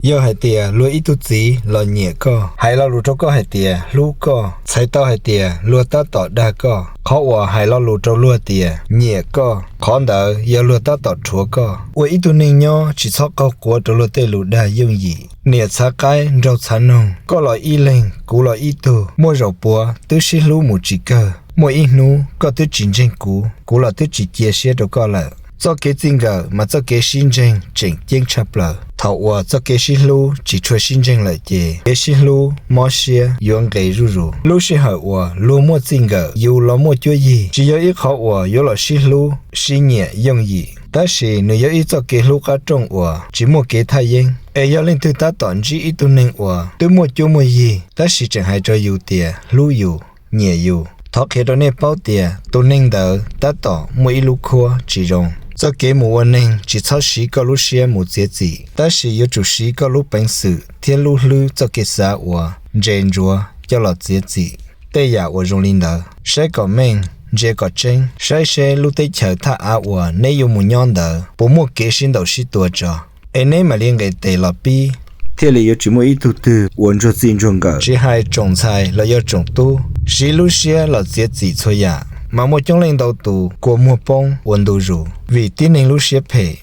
Yog hais tias luag ib tug txiv los nyiam koj, hais lo lus rau koj hais tias hlub koj, txhais tau hais tias luag tab tom dag koj. Qhov uas hais lo lus rau luag tias nyiam koj, qhov ntawd yog luag tab tom rhuav koj. Ua ib tug neeg nyob tsis txhob qaug quav rau luag tej lus dag yooj yim. Niam txhav qaib nraug txhav noog, koj los ib leeg kuv los ib tug, muaj zaus puav twb sib hlub mus tsis kawg. Muaj ib hnub koj twb tsis ntseeg kuv, kuv los twb tsis cia siab rau koj lawm. Txoj kev txij nkawm mas txoj kev sib ntseeg tseem ceeb tshaj plaws. Thaum uas txoj kev sib hlub tsis tshua sib ntseeg lawm ces kev sib hlub mob siab yuav nqes zuj zus. Lub sij hawm uas luag muaj txij nkawm yus los muaj cuab yig tsis yog ib qhov uas yuav los sib hlub sib nyiam yooj yim, tab sis nws yog ib txoj kev hlub qab rooj uas tsis muaj kev thaj yeeb. Es yog leej twg tab tom ntsib ib tug neeg uas twb muaj cuab muaj yig tab sis tseem hais rau yus tias hlub yus, nyiam yus, thov qhia rau nej paub tias tus neeg ntawd tab tom muaj ib lub khuab tsis zoo. Txoj kev mus ua neeg tsis txhob siv koj lub siab mus txiav txim, tab sis yuav tsum siv koj lub peev xwm thiab lub hlwb txoj kev xav uas ntse ntsuav coj los txiav txim. Tej yam uas zoo li ntawd saib kom meej, ntsia kom tseeb, saib seb lub teb chaws thaj av uas neb yuav mus nyob ntawd puas muaj kev sib ntaus sib tua tso, es neb mam li nqes tes los pib. Thiaj li yuav tsis muaj ib tug twg uas ntsuag txij ntsuag nkawm, tsis hais tsoom ntxhais los yog tsoom tub, siv lub siab los txiav txim txhua yam, mas muaj coob leej ntau tus kua muag poob ua ntu zus vim tib neeg lub siab phem.